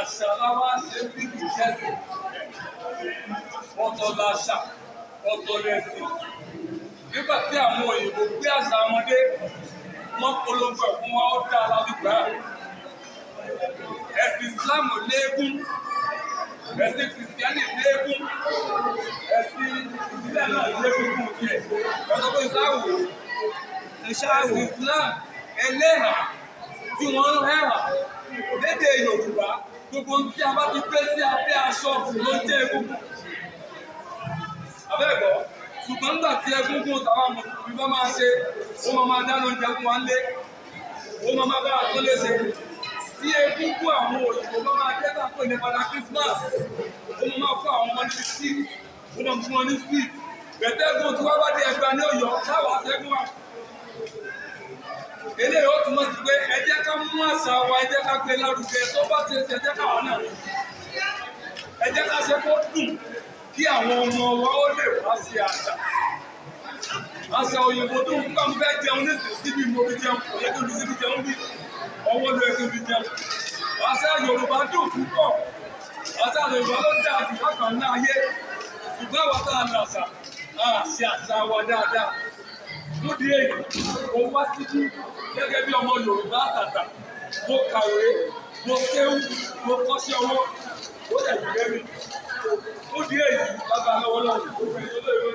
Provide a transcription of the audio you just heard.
Àṣà làwa ṣe bí kì í ṣẹ̀sìn. Ọ̀tọ̀ làṣà, ọ̀tọ̀ lẹ̀sìn. Nígbà tí àwọn òyìnbó gbé àṣà wọn dé, wọ́n polongo ẹ̀ fún wa, ó dá lálùgbà. Ẹ̀sìn Islam léégún, ẹ̀sìn Kìrìsìtẹ́nì léégún, ẹ̀sìn ìbílẹ̀ náà léégún fún tiẹ̀. Ẹ̀sọ́ pé sáwò ẹ̀sìn Islam ẹlẹ́hà tí wọ́n ń hẹ́hà lédè Yorùbá, gbogbo ohun tí a bá ti gbé sí abẹ́ aṣọ ló jẹ́ egungun. Abẹ́ẹ̀gbọ́, ṣùgbọ́n nígbà tí egúngún tàwa mùsùlùmí bá máa ṣe, ó máa máa dáná oúnjẹ fún wa ńlé, ó máa máa bá wa tó léṣe. Tí egúngún àwọn òyìnbó bá máa jẹ́ tàpé ní padà Christmas, ó máa máa fún àwọn ọmọ ní sweet, ó máa fún wọn ní sweet. Bẹ̀tẹ́gùn tí wọ́n bá dé ẹgbàá ní Ọ̀yọ́ káwá ṣẹ́gun wa. Eléyìí ó túmọ̀ sí pé ẹ jẹ́ ká mú àṣà wa, ẹ jẹ́ ká gbé lárugẹ. Tó bá ti ṣe, ẹ jẹ́ káwa náà, ẹ jẹ́ ká ṣe kó dùn kí àwọn ọmọ wa ó lè wá sí àṣà. Àṣà òyìnbó tó ń gbà mú fẹ́ jẹun nísìnyí, síbi mo fi jẹun, kò yẹ kí n fi síbi jẹun, bí ọwọ́ ló yẹ kí n fi jẹun. Àṣà Yorùbá dùn púpọ̀. Àṣà Yorùbá ló dáa jù lágbàá ńlá ayé, ṣùgbọ́n àwọn tá a làṣà á ṣe àṣà wa dáadáa. Lóde èyí, mo wá síbí gẹ́gẹ́ bí ọmọ Yorùbá àtàtà. Mo kàwé, mo kéwú, mo kọ́ṣẹ́ ọwọ́, ó dẹ̀ jù lẹ́nu. Lóde èyí, bàbá lọ́wọ́lọ́wọ́, ó fẹ́ tó lóye.